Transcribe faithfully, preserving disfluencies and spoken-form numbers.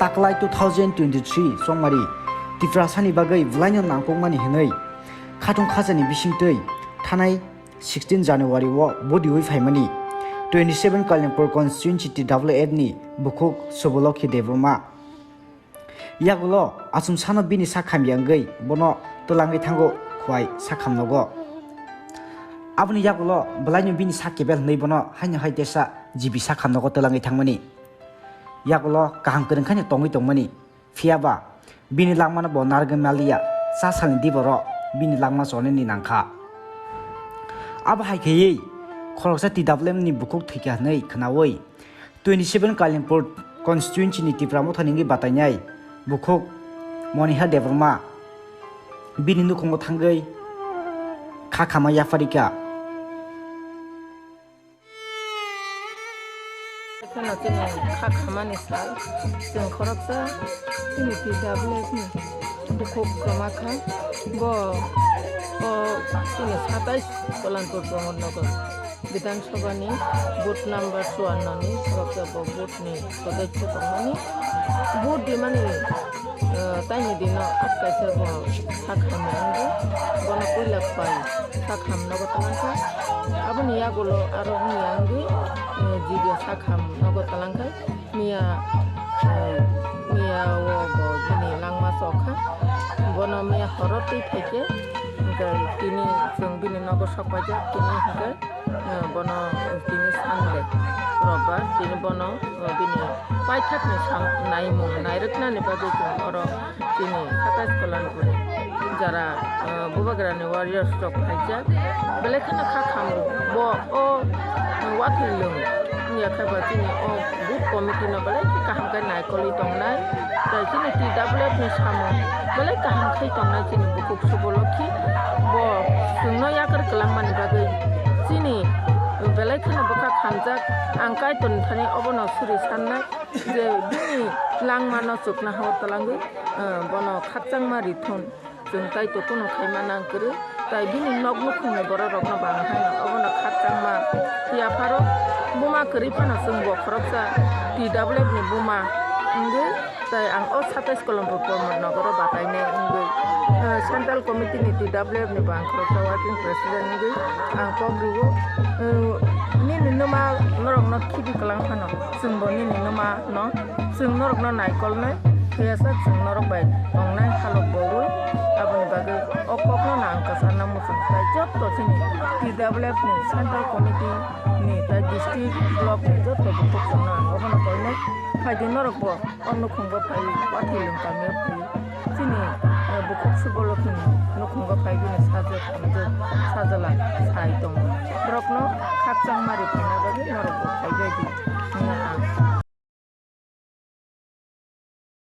Taklai two thousand twenty-three chongmari Tiprasani bagwi bwlaino nangkukmani hwnwi khatung khajani bisingtwi thanai sixteen January o bodiwi phaimani twenty-seven Kalimpur constituency T W F ni bukhuk Subolokhi Debbarma. Yagulo achomsano bini sak hamya wngwi bono twlangwi thango Khowai sak hamnogo. Aboni yagulo bwlaino bini sak kebel hwnwi bono haino hai tesa G B sak hamnogo twlangwi thangmani. Yagulo kaham kwrwngkhani tongwi tongmani. Phiyaba bini langmano bo narwgwi maliya, cha salni diboro bini langma chonini nangkha. Abo hai khaiwi khoroksa T W F ni bukhuk thwikha hwnwi khwnawi twenty-seven Kalimpur constituency ni Tipra Motha ni wngwi batainai bukhuk Moniha Debbarma bini nukhungo thangwi kha khama yapharikha. Ekheno chini kha khamani sal, chwng khoroksa chini T W F ni bukhuk kwma kha. Bo o chini satais Kalanpur Pramod Nagar Bidhan Sabha ni booth number chuanno ni khoroksa bo booth ni sodosyo tongmani. Booth rimani, eh, taini dino atkaisa bo sak hamya wngwi bono puila Khowai sak ham nogo twlangkha. Aboni yagulo aro wngya wngwi, eh, G B sak ham nogo twlangkha. Miya, eh, miya o bo bini langma chokha. Bono miya horo twi phaikhe, hwnkhe tini chwng bini nogo sokpaijak, tini hwnkhe, eh, bono tini Sunday, Robbar, tini bono, eh, bini paithakni sam-, naimung nairwknani bagwi chwng oro chini Satais Kalanpur ni jara, eh, Bubagrani warriors rok phaijak. Belai kheno kha kham bo o, eh, watwi lwng wngya khe ba chini o booth committee no belai khe kaham khe naikolwi tongnai. Tei chini T W F ni samung belai kaham khai tongnai chini bukhuk Subolokhi. Bo chwngno yakar kwlangmani bagwi chini belai kheno bwkha khamjak. Ang Kaitorni thani obono suri sannai. Je bini langmano chukna hao twlangwi, eh, bono khakchangma rithun, chwng Kaitor kuno khaima nang kwrwi, tai bini nok nukhungni bororokno bo ang haino obono khakchangma yapharo. Buma kwrwi phano chwng bo khoroksa T W F ni buma wngwi, tai ang o Satais Kalanpur Pramod Nagaro batainai wngwi, eh, Central Committee ni T W F ni bo ang khoroksa Working President wngwi ang kok rwo, eh, nini nwma norokno khibi kwlang phano. Chwngbo nini nwma no, chwng norokno naikolnai, phiya sa chwng norok bai tongnai halok bo wi. Aboni bagwi o kokno no ang kwcharna muchung khlai jotto chini T W F ni Central Committee ni tai district block ni jotto bukhuk chwngno ang obono koinai. Phaidi norok bo o nukhungo phai, Wathilung kamio phai. Chini, eh, bukhuk Subolokhi ni nukhungo phai bini sajwk hamjwk sajwla sai tongo. Borokno khakchangma riphaina bagwi norok